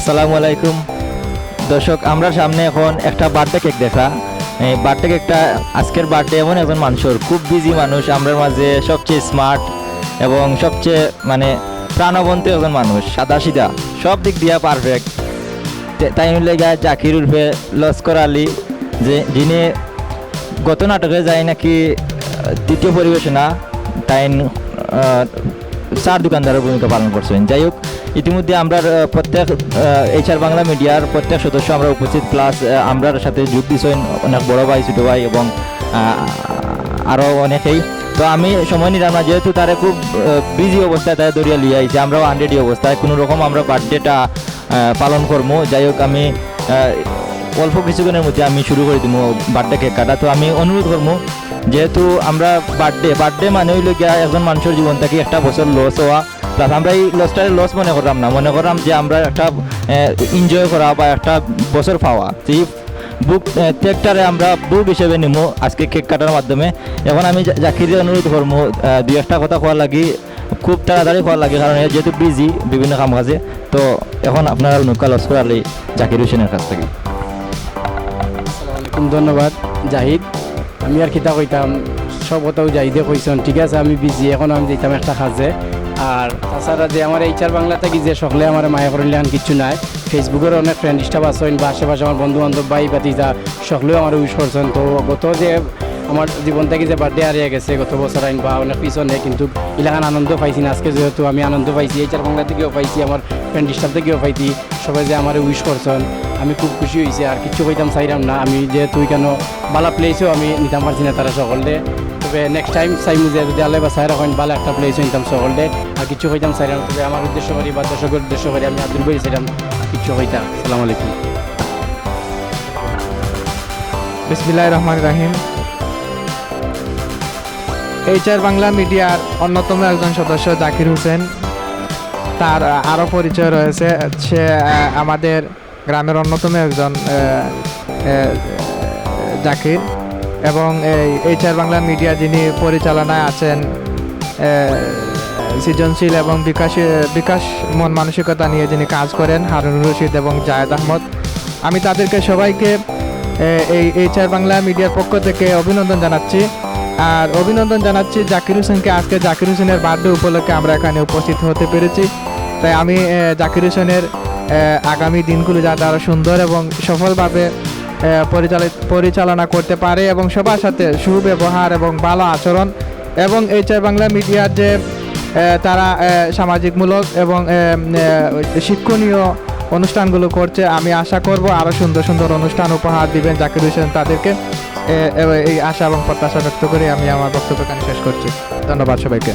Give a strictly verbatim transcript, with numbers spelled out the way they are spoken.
আসসালামু আলাইকুম। দর্শক, আমরার সামনে এখন একটা বার্থডে কেক দেখরা। এই বার্থডে কেকটা, আজকের বার্থডে এমন একজন মানুষর, খুব বিজি মানুষ, আমরার মাঝে সবচেয়ে স্মার্ট এবং সবচেয়ে মানে প্রাণবন্ত একজন মানুষ, সাদাসিধা, সব দিক দিয়া পারফেক্ট। তাইন অইলা গিয়া জাকির উরফে লস্কর আলী, যে যিনি গত নাটকে যাই নাকি, আহ, তৃতীয় পরিবেশনা, তাইন, আহ, চার দোকানদারের ভূমিকা পালন করছইন। যাই হোক, ইতিমধ্যে আমরার, আহ, প্রত্যেক, আহ, এইচআর বাংলা মিডিয়ার প্রত্যেক সদস্য আমরা উপস্থিত, প্লাস, আহ, আমরার সাথে যোগ দিছইন অনেক বড় ভাই, ছোট ভাই এবং, আহ, আরও অনেকেই। তো আমি সময় নিলাম না, যেহেতু তারে খুব, আহ, বিজি অবস্থায় তারে ধরিয়া লইয়া আইছি, আমরাও আনরেডি অবস্থায়, কোনো রকম আমরা বার্থডেটা, আহ, পালন করমু। যাই হোক, আমি, আহ, অল্প কিছুক্ষণের মধ্যে আমি শুরু করি দিমু বার্থডে কেক কাটা। তো আমি অনুরোধ করমু, যেহেতু আমরা বার্থডে, বার্থডে মানে অইলো গিয়া একজন মানুষর জীবন থাকি একটা বছর লস হওয়া, প্লাস আমরা এই লসটারে লস মনে করলাম না, মনে করলাম যে আমরা একটা, আহ, এনজয় করা বা একটা বছর পাওয়া। তো এই ভোগ, আহ, ত্যাগটারে আমরা ভোগ হিসেবে নিমু আজকে কেক কাটার মাধ্যমে। এখন আমি জা-, জাকিররে অনুরোধ করমু, আহ, দুই একটা কথা কওয়ার লাগি, খুব তাড়াতাড়ি কওয়ার লাগি, কারণ এ যেহেতু বিজি বিভিন্ন কাম কাজে। তো এখন আপনারা নুকা লস্কর আলী জাকির হোসেনের কাছ থাকি। আসসালামু আলাইকুম, ধন্যবাদ জাহিদ। আমি আর কিতা কইতাম, সব কথাউ জাহিদে কইছইন, ঠিক আছে, আমি বিজি, এখন আমি যাইতাম একটা কাজে। আর তাছাড়া যে আমার এইচআর বাংলা থাকি যে সকলে আমার মায়া করইন লাখান কিচ্ছু নাই, Facebook-র অনেক ফ্রেন্ড স্টাফ আছইন বা আশেপাশে আমার বন্ধু বান্ধব, ভাই ভাতিজা, সকলেও আমার উইশ করছইন। তো গত যে আমার জীবন থাকি যে বার্থডে হারিয়া গেছে গত বছর আইন বা অনেক পিছনে, কিন্তু ইলাখান আনন্দ পাইছি না। আজকে যেহেতু আমি আনন্দ পাইছি, এইচআর বাংলা থাকিও পাইছি, আমার ফ্রেন্ড স্টাফ থাকিও পাইছি, সবে যে আমারে উইশ করছইন, আমি খুব খুশি অইছি। আর কিচ্ছু কইতাম চাইরাম না, আমি যেহেতু ইখানো ভালা প্লেসও আমি নিতাম পারছি না তারা সকলরে। তবে নেক্সট টাইম চাইমু যে যদি আল্লায় বাঁচায় রাখইন, ভালা একটা প্লেসও নিতাম সকলরে। আর কিচ্ছু কইতাম চাইরাম না, তবে আমার উদ্দেশ্য করি বা দর্শকর উদ্দেশ্য করি আমি আব্দুল ভাইরে চাইরাম, কিচ্ছু কইতা। আসসালামু আলাইকুম। বিসমিল্লাহির রহমানির রহিম। এইচআর বাংলা মিডিয়ার অন্যতম একজন সদস্য জাকির হোসেন, তার, আহ, আরও পরিচয় রয়েছে। সে, আহ, আমাদের গ্রামের অন্যতম একজন, আহ, আহ, জাকির, এবং এই এইচআর বাংলা মিডিয়া যিনি পরিচালনায় আছেন, আহ, সৃজনশীল এবং বিকাশ, বিকাশ মন মানসিকতা নিয়ে যিনি কাজ করেন, হারুনুর রশিদ এবং জায়েদ আহমদ। আমি তাদেরকে সবাইকে, এ, এই এইচআর বাংলা মিডিয়ার পক্ষ থেকে অভিনন্দন জানাচ্ছি। আর অভিনন্দন জানাচ্ছি জাকির হোসেনকে, আজকে জাকির হোসেনের বার্থডে উপলক্ষে আমরা এখানে উপস্থিত হতে পেরেছি। তাই আমি, এ, জাকির হোসেনের, এ, আগামী দিনগুলো যাতে আরও সুন্দর এবং সফলভাবে, এ, পরিচালিত, পরিচালনা করতে পারে এবং সবার সাথে সুব্যবহার এবং ভালো আচরণ এবং এইচআর বাংলা মিডিয়ার যে, এ, তারা, এ, সামাজিকমূলক এবং, এ, এ, শিক্ষণীয় অনুষ্ঠানগুলো করছে, আমি আশা করব আরও সুন্দর সুন্দর অনুষ্ঠান উপহার দিবেন জাকির হোসেন তাদেরকে। এ, এ, এই আশা এবং প্রত্যাশা ব্যক্ত করে আমি আমার বক্তব্য এখানে শেষ করছি। ধন্যবাদ সবাইকে।